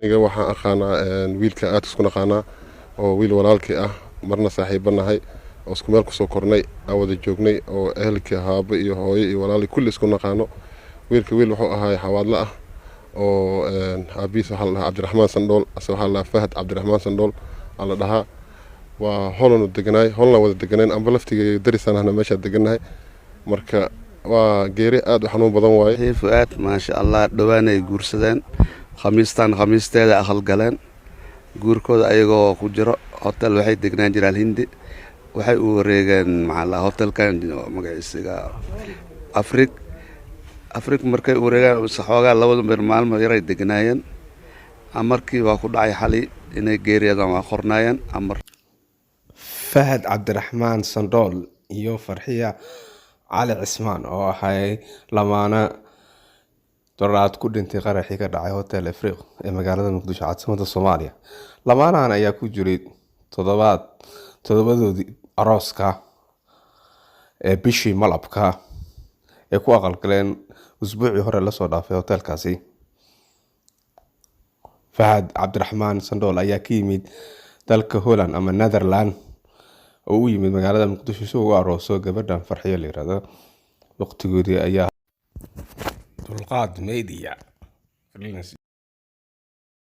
Aniga waxaan aqaanaa wiilka aad isku naqaanaa oo wiil walaalkii ah, marna saaxiibo nahay oo isku meel kusoo kornay, aan wada joognay, oo ehelkii ahaabo iyo hooyo iyo walaali kulli isku naqaano. Wiilka wiil wuxuu ahaay xawaadle ah oo aabihiis waxaa la dhahaa Cabdiraxmaan Sandhool, ase waxaa la dhahaa Fahad Cabdiraxmaan Sandhool aa la dhahaa. Waa Holland deganaay, Holland wada deganayn, amba laftiga darisaan ahna meeshaa degannahay. Marka waa geeri aad u xanuun badan waaye. Fuaad, maasha Allah, dhowaanay guursadeen. Khamiistan khamiisteeda aqal galeen. Guurkooda ayagoo ku jiro hotel waxay degnaan jiraan Hindi, waxay u wareegeen, maxaa la, hotelkan magaciisiga Afrig. Afrig markay u wareegaan, xoogaa labada bir maalmo yaray degnaayeen. Amarkii waa ku dhacay xali inay geeriyadaan, waa qornaayeen amar. Fahad Cabdiraxmaan Sandhool iyo Farxiya Cali Cismaan oo ahay lamaane doraad ku dhintay qaraxii ka dhacay Hotel Afriiq ee magaalada Muqdisho, caasimadda Soomaaliya. Lamaanahan ayaa ku jiray toddobaad toddobadoodii arooska ee bishii malabka ee ku aqalgaleen usbuucii hore lasoo dhaafay hotelkaasi. Fahad Cabdiraxmaan Sandhool ayaa ka yimid dalka Holland ama Netherland oo u yimid magaalada Muqdisho si uu ugu arooso gabadhan Farxiyo la yiraahdo. Waqtigoodii ayaa Dulqaad Media.